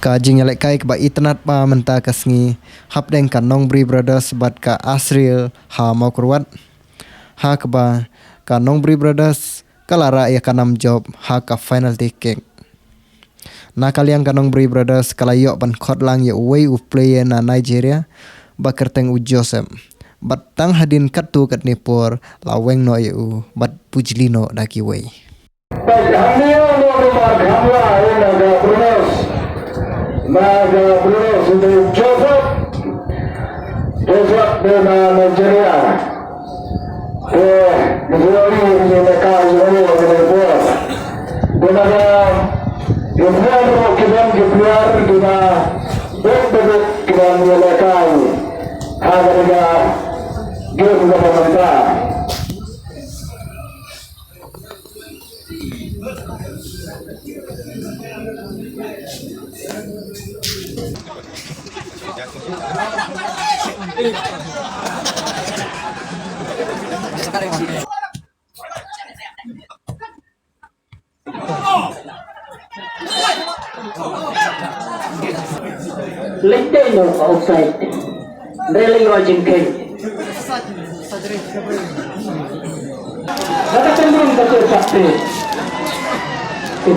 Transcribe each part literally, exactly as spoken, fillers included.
Ka jingïalehkai kaba itynnad ba mynta ka sngi hapdeng ka Nongbri Brothers bad ka Asriel ha Mawkyrwat, ha kaba ka Nongbri Brothers ka la rah ïa ka nam jop ha ka penalty kick. Na ka liang ka Nongbri Brothers ka la ïoh ban khot lang ïa uwei u player na Nigeria ba kyrteng u Joseph, bad tang hadien katto katne por la weng noh ïa u bad pujli noh da kiwei. Peit hangne u nongmihkhmat khamla u na ka Brunei. Na ka Brunei u dei Joseph. Joseph dei na Nigeria. Te, Nigeria ni na ka Nigeria ni na ka. Dei na ka, Nigeria ni ki don ki player, dei na, dei, dei, dei, ki don ni na ka. Ha ka dei ka, game ka ba mynta. Leit dei noh ka offside. Hynrei la ïoh jingkheiñ. Kata ka ning ka tu sakti. Ka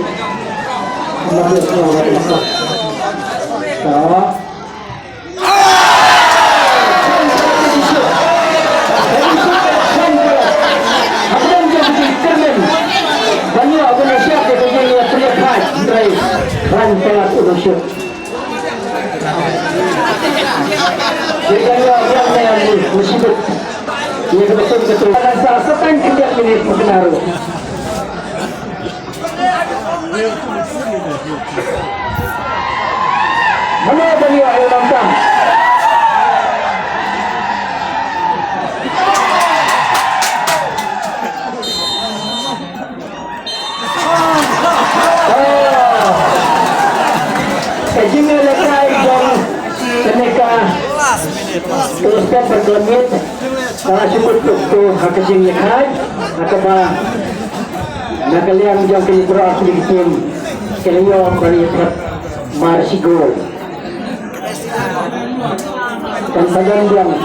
Mano ba ïoh ïa u nongkam? Ka jingïalehkai jong kane ka Telescope Bad Lamit ka la shu kut kut ha ka jingïakhaid ha kaba na ka liang jong kane ka Pro Athletics team ka la ïoh ban ïakhot mar shi gol. Kan sa don biang.